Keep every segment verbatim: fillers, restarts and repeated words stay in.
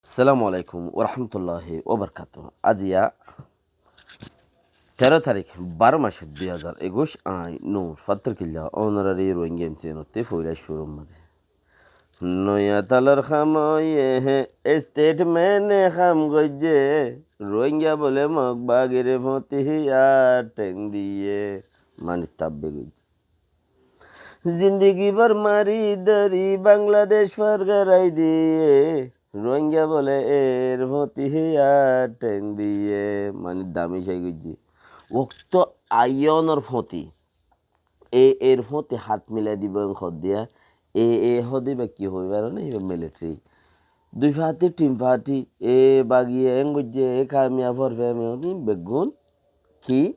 Assalamu alaikum warahmatulláhi wabarakátuhu. Aijja teró tarík, baró mac, dui házar ekuic, añí Nur Fattor Killa, ónorari Rohingya M C N ottú foila cúrur mazé. Noya talor ham óiye, statement e ham goijjé, Rohingya bóle Mog bagir fóti híyar theng diyé, mani tabbe goijjé. Zindigi bór mari dóri Bangladec far gorai diyé, Rohingya bóle er fóti híyar theng diyé, mani dami cai goijjé. Wokto aiyónor fóti, e er fóti hát milai dibo en hoó diya, e e hoó diba ki hoibar né, iba military. Dui fáti, tin fáti, e bagi en goijjé, e kamiya for fe, e beggún ki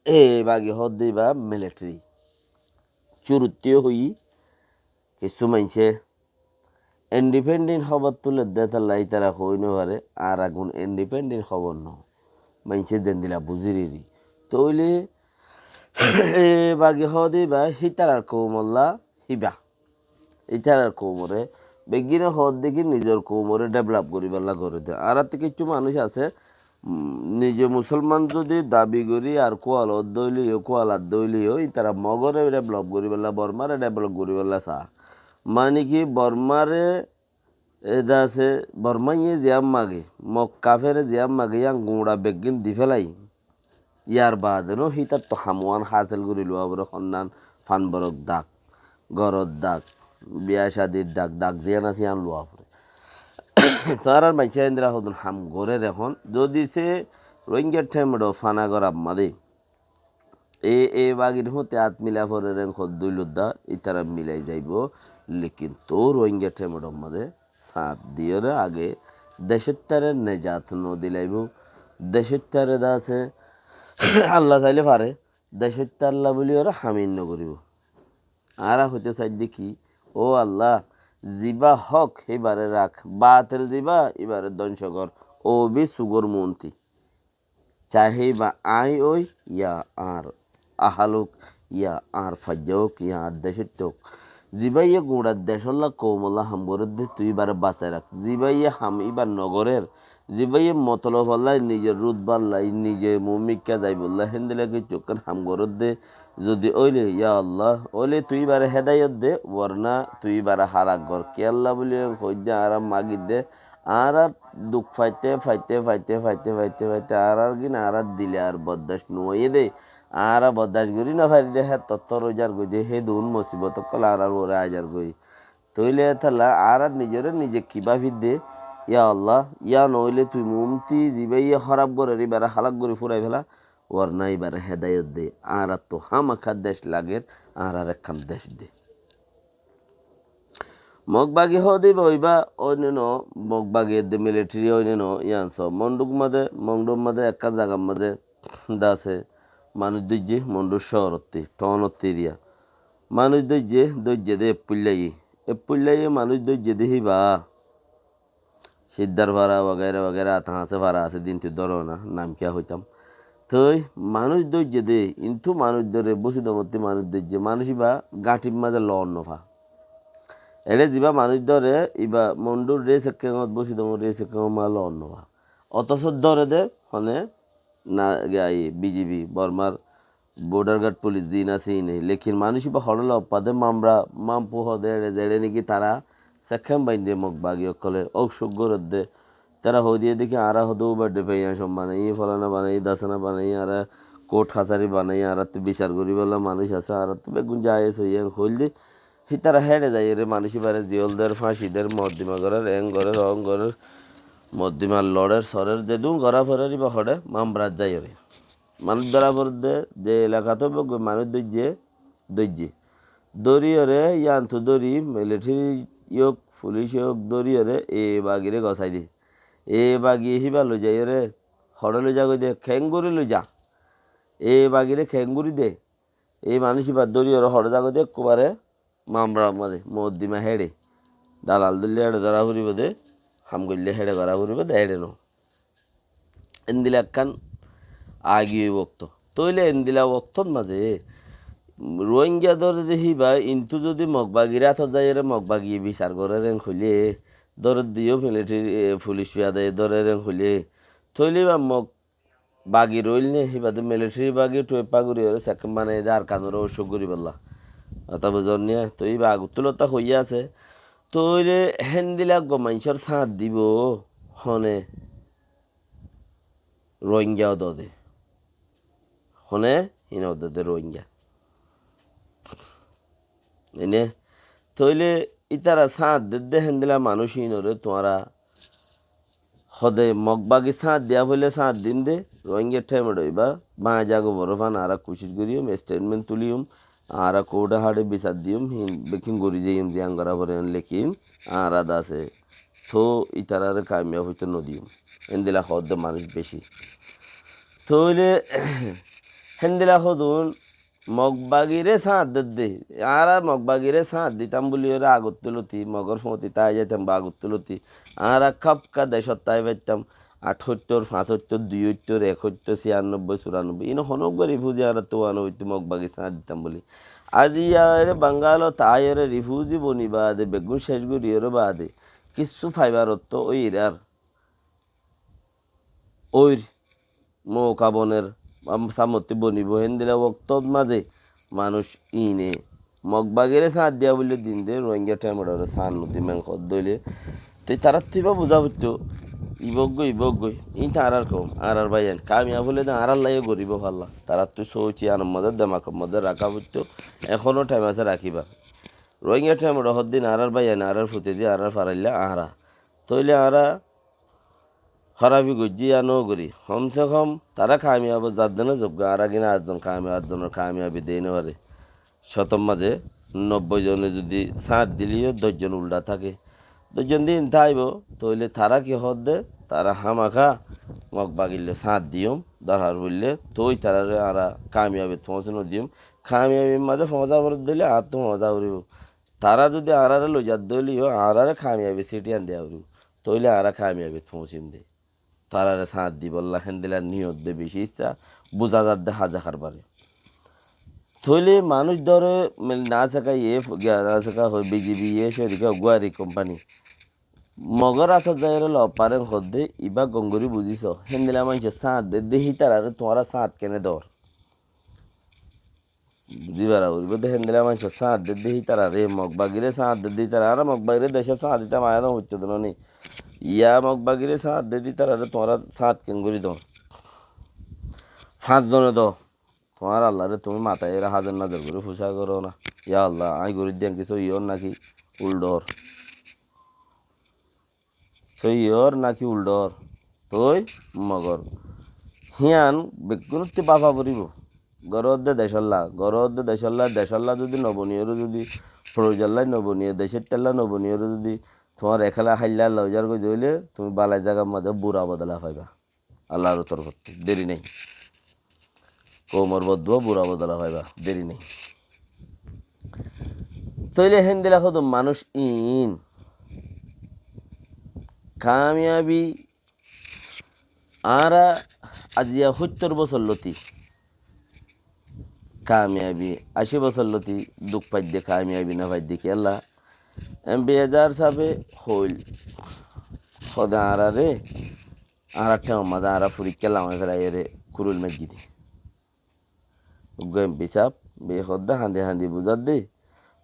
E bagi hoó de iba military. Cúruttú hoiyí, kissú maincé independent hóbor tulé de, hétolla ítara hoói no faré, añára gun independent hóbor no. Maincé zendila buzí riri. Tóile e bagi hoó de iba hítarar koumolla híba. Ítarar koumoré, beggúne hoódde ki nizor koumoré develop goríbolla goré de. Añárattú kissú manúic asé, mm, nize musolman zodi dabi gorí ar kúal ódde óile yó, kúal adde óile yó, ítara Mogoré develop goríbolla, Bormaré develop goríbolla saá. Mani ki Bormaré, e de asé, Bormaye ziyán mage, Mog kafere ziyán mage, yían guñça beggún di félai. Yar baade no hítattú ham uán hásil gorí luwa foré, honnán fanborok dak, góror dak, biya cádir dak, dak ziyán asé yían luwa foré. Toóu añárar maincé endilla hodún ham gorér ehón, zodi se Rohingya themedho fana gorar mazé e, e bagir fúti át mila foré reng hoddúi lodda, ítara milai zaibou, lekin toóu Rohingya themedhor mazé Sañt diyóre age decóttaré nejat no dilaibóu, decóttaré de asé Allah sailé faré, decóttalla buliyóre ham in no goríbou. Añára hoité saidde ki, ó Allah, ziba hók híbaré rak, batel ziba íbaré dóngco gor, ó bi sugór muúnti. Cahé íba aññí ói, ya añár ahál ók, ya añár faijja ók, ya añár decóitta ók. Zibáye guñça decólla koumolla ham gorédde, tui íbaré basai rak. Zibáye ham íba nogorér, zibáye motolofolla, nize rutballa, nize muúmikká zaibolla, héndilla kessú ekkán ham gorédde, zodi óile, ya Allah, óile tui íbaré hédayot de, worna tui íbaré hálak gor. Kiyólla buli hoidde, añára magidde, añára duk faite, faite, faite, faite, faite, faite, añárar gin añárar dile ar boddac no óiye de. Añára boddac gorí no fari de, hé tottor ói zargoi de, hé dun musibot ókkol añárar uore ai zargoi. Tóile hétolla añára nizoré nize ki báfir de, ya Allah, yían no óile tui muúmti zibáye hóraf gorér íbaré hálak gorí fúrai féla, worna íbaré hédayot de. Añárattú hámaká dec lager, añárar ekkán dec de. Mog bagi hoó de íba óiba, óine no, Mog bagi edde military óine no, yían só. Mondhuk mazé, Mondhuk mazé ekkán zagar mazé de asé, manúic dóijje, Mondhuk cóorottí, thóonottí eriya. Manúic dóijje, dóijje de eppuillaiye. Eppuillaiye manúic dóijje de híba. Siddar fara wagaira wagaira ata asé, fara asé, dintu dóro na, nam kiya hoitam. Toi manúic dóijje de, intu manúic dóre, Busidongottí manúic dóijje, manúic íba gáñthir mazé loon no fa. Eçé ziba manúic dóre, íba Mondhur re sekkengot, Busidongor re sekkengot mazé loon no fa. Otoso dóre de, hone, na, gai, B G B, Bormar Border Guard police ziín asé iíne. Lekin manúic íba hoçé loffa de, Mamra, Mampu hoó de, eçé zeçé niki tará sekken bainde Mog bagi ókkole, óuk cóuk gorédde. Tará hoó diye de ki, añára hoó de ubar de feyán cómban, iín folana banai, dasana banai, añára court kacari banai, añárattú bisar goríbolla manúic asé, añárattú beggún jayes óiye, en hoil de. Hítara héçe zaiyóre manúic íbaré ziyól der, fáñci der, moddima gorér, en gorér, on gorér, moddima lorer, sorer, zedún gorá forer íba hoçé, Mamrat zaiyóre. Manúic dóra foredde, ze elakató beggún manúic dóijje, dóijje. Dóriyóre, yíantu dóri, military ók, fulic ók, dóriyóre, e bagiré gosái de. E bagiye híba loizaiyóre, hoçé loizagói de, kengóri loiza. E bagiré kengóri de. E manúic íba dóriyóre hoçé zagói de, ekkubare Mamrar mazé, moddima héçe. Dalal dóille héçe dóra foribó de, ham goille héçe gorá foribó de, héçe no. Endilla ekkán aigiyoi wokto. Tóile endilla woktot mazé Ruáingga dóre de híba, intu zodi Mog bagir átot zaiyóre Mog bagiye bisar gorér en hoilé, dóredde yó militeri, e, fulic fiyadaye dórer en hoilé. Tóile íba Mog bagi roil né, híba de militeri bagi tueppa gori ore sekken banai de Arkanore ocuk goribolla. Hotá buzón né? Toi íba agottú lota hoiye asé. Tóile héndilla uggwá maincór sáñt dibo hone? Rohingya ódde. Hone hín ódde Rohingya. Ene, tóile ítara sáñt dedde héndilla manúic hínore tuáñra hode Mog bagi sáñt diya foile sáñt dim de, Rohingya thaim ot óiba, báñi zaga boro fan añára kucíc goríyum, statement tulíyum, añára kourte haçe bisar diyum, hín bekkún gorí zaiyum, ziyán gora fore en, lekin añára dase tó ítarare kamiyab óito nodiyum. Héndilla hoódde manúic beci. Tóile héndilla hodún Mog bagire sáñt dedde. Añára Mog bagire sáñt ditam buliyóre agottú loti, Mogor fóti tai zaitam ba agottú loti. Añára kapka decót tai faittam, athóittor, fañsóittor, duióittor, ekóittor, siyannobboi, surannobboi. Ino honó uggwá rifuzi añárattú uwano óito Mog bagi sáñt ditam buli. Aijja ere Bangalot aiyóre rifuzi boni baade, beggún cec goríyore baade, kissú faibar otto ói irar. Óir mouka boner, am, samotti bonibo, héndilla woktot maze manúic ine Mog bagire sáñt diya buli din de, Rohingya thaim ot ore sáñt nodi men hoódde óile. Te tarattú íba buza foitto, ibá uggwá, ibá uggwá, ín to añárar koum, añárar báiyain, kamiyab óile de añárallá yó goríbo falla. Tarattú souci anor maze, demakor maze raká foitto, ehóno thaim asé rakíba. Rohingya thaim ot hoddin añárar báiyain, añárar futezi, añárar farailla, añára. Tóile añára hárafi goijjí ya no gorí, hom se hom tará kamiyab zadde no zogga, añára gín añár zon kamiyab, añár zonor kamiyabi dei no fare. Cótor maze nobboi zone zodi sáñt dile yó doc zon ulda táke, doc zon de ín táibo, tóile tará ki hoódde, tará hámaka Mog bagille sáñt diyum, dorhar foille, toi tarare añára kamiyabit foóñsi no diyum, kamiyabir maze foóñsa foredde óile añáttu foóñsa foribo. Tará zodi añárare loizadde óile yó añárare kamiyabi síthiyan diya foribo. Tóile añára kamiyabit foóñsim de. Tarare sáñt dibolla héndilla niyot de beci issá, buza zadde haza harbare. Tóile manúic dóre mil na seka iye, giya na seka hoi B J P iye, sorika uggwari kompani. Mogor átot zaiyóre lob faren hoódde, ibá gom gorí buzíso, héndilla maincór sáñt dedde hítarare tuáñra sáñt kene dor? Buzí fara foribó de, héndilla maincór sáñt dedde hítarare, Mog bagire sáñt dedde hítara, añára Mog bagire decór sáñt ditam aiyá no foitto de no ni. Iya Mog bagire sáñt dedde hítarare tuáñra sáñt ken gorí dor? Fañs zone do. Tuáñr Allare tuñí mataiyóre házar nazar gorí fusa goró na. Ya Allah, añí gorí de yián ki sóiyi ór naki uldhor? Sóiyi ór naki uldhor? Toi Mogor híyan beggúnottú báfa foribó. Goródde decólla, goródde decólla, decólla zodi no boniyóre zodi, forozolla no boniyóre, decóttalla no boniyóre zodi, tuáñr ekela háilla loizar goi de óile, tuñí balai zagar maze bura bodola faiba. Allar torfottú, deri nai. Koumor boddua bura bodola faiba, deri nai. Tóile héndilla hodún manúic iín kamiyabi, añára aziya hóttor bosór lóti kamiyabi, ací bosór lóti duk faidde, kamiyabi no faidde kiyólla? M P Azhar sábe hoil, hóde añárare, añárar thaimor mazé añára forikká lamai felaiyóre kurul maijjé dé. Uggwá M P sáb, be hódde hañdi hañdi buzadde,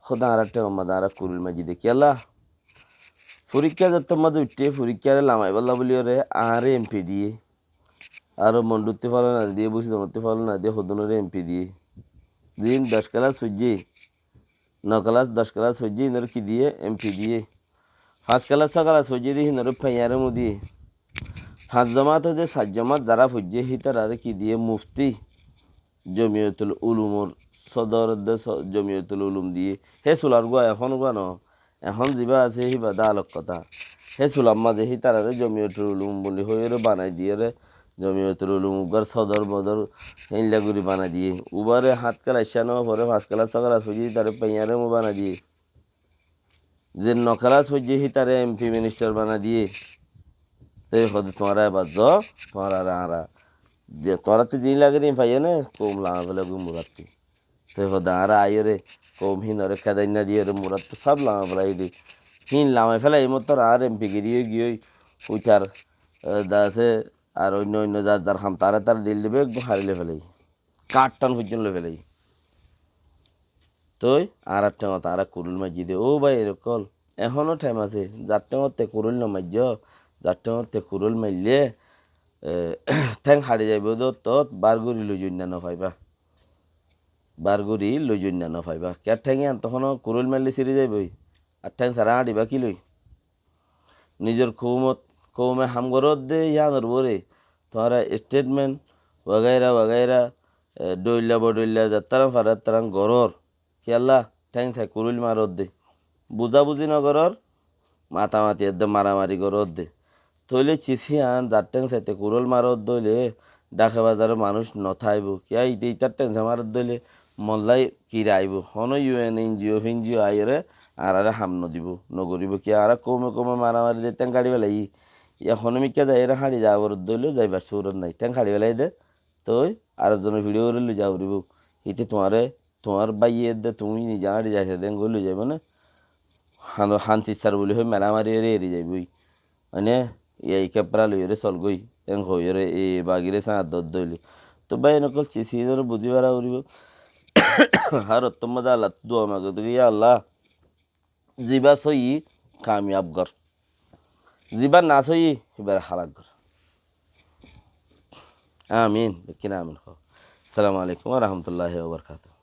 hóde añárar thaimor mazé añára kurul maijjé dé. Kiyólla? Forikká zettór mazé uiththé, forikkáre lamaibálla buliyóre añáre M P diyé. Aró Monduttú fálana diyé, Busidongottú fálana diyé, hodúnore M P diyé. Zin doc kelas foijjé, no kelas, doc kelas foijjé, hínore ki diyé? M P diyé. Fañs kelas, só kelas foijjé de hínore P R M diyé. Fañs jomat óiye de sair jomat zará foijjé, hítarare ki diyé? Mufti. Jomiyotul Ulumor sodor de so-, Jomiyotul Ulum diyé. Hé sular gua, ehón gua no. Ehón zibá asé, híba de alok kotá. Hé sular mazé hítarare Jomiyotul Ulum buli hoiyóre banai diyóre, Jomiyotul Ulum uggwár sodor modor héinla gori banai diyé. Ubare hát kelas icá no fore, fañs kelas, só kelas foijjé, hítare P R M banai diyé. Ze no kelas foijjé, hítare M P minister banai diyé. Te hóde, tuáñra ebar zo, tuáñrare añára, ze tuáñrattú zin lage de ín faiyó né, koum lama félai goi murattú. Te hóde, añára aiyóre, koum hínore kedainna diyóre, murattú sáb lama félai de. Híin lamai félai, mottor añár empi giri ói giyói, uitar, e, dase, ar oinno oinno zar zar ham tare tare dil dibo, ekdom hári loi félai. Kattán foijjon loi félai. Toi añárar théngot añára kurul maijjí de. Ó bái, erokkol, ehóno thaim asé. Zar théngotte kurul no maijjó, zar théngotte kurul maille, e, théng haçi zaibo de, ottót bar gorí loi zoinna no faiba. Bar gorí loi zoinna no faiba. Kiyá théng yián tohóno kurul maille siri zaiboi. Ar théng sára haçiba ki loi? Nizor koumot, koume ham goródde yíanor uore tuáñra statement wagaira wagaira, e, dhoilla bodhoilla zettaran farer ettaran gorór. Kiyólla? Théng sai kurul maródde. Buzabuzi no gorór, matamati edde maramari goródde. Tóile cis hían zar théng saite kurul maródde óile Dhaka bazaror manúic no táibo. Kiyá ite itar théng sai maródde óile mollai kira aibo. Honó U N N G O, F N G O aiyóre añáráre ham no dibo, no goríbo. Kiyá añára koume koume maramari de théng haçi félai. Yá honó mikká zaiyóre haçi za foredde óile zaibar surot nai. Théng haçi félai de, toi ar ekzonor fiçe uore loi za foribó. Híte tuáñre, tuáñr báiye edde tuñí nize haçi zaito de engori loi zaibo né? Han, han sissar buli hoi maramari ore eri zaiboi. Mane, yá, ei kepra loiyóre solgoi, en hoiyóre, e, bagire saña dodde óile. Toi bái, en okkol cis híinore buzi fara foribó. Hár ottór mazé Allattú dua mago de, yá Allah, ziba sóiyi kamiyab gor. Ziba no sóiyi, híbare halak gor. Amin. Bekkúne amin hoó. Assalamu alaikum wa rahmatullahi wa barakatuhu.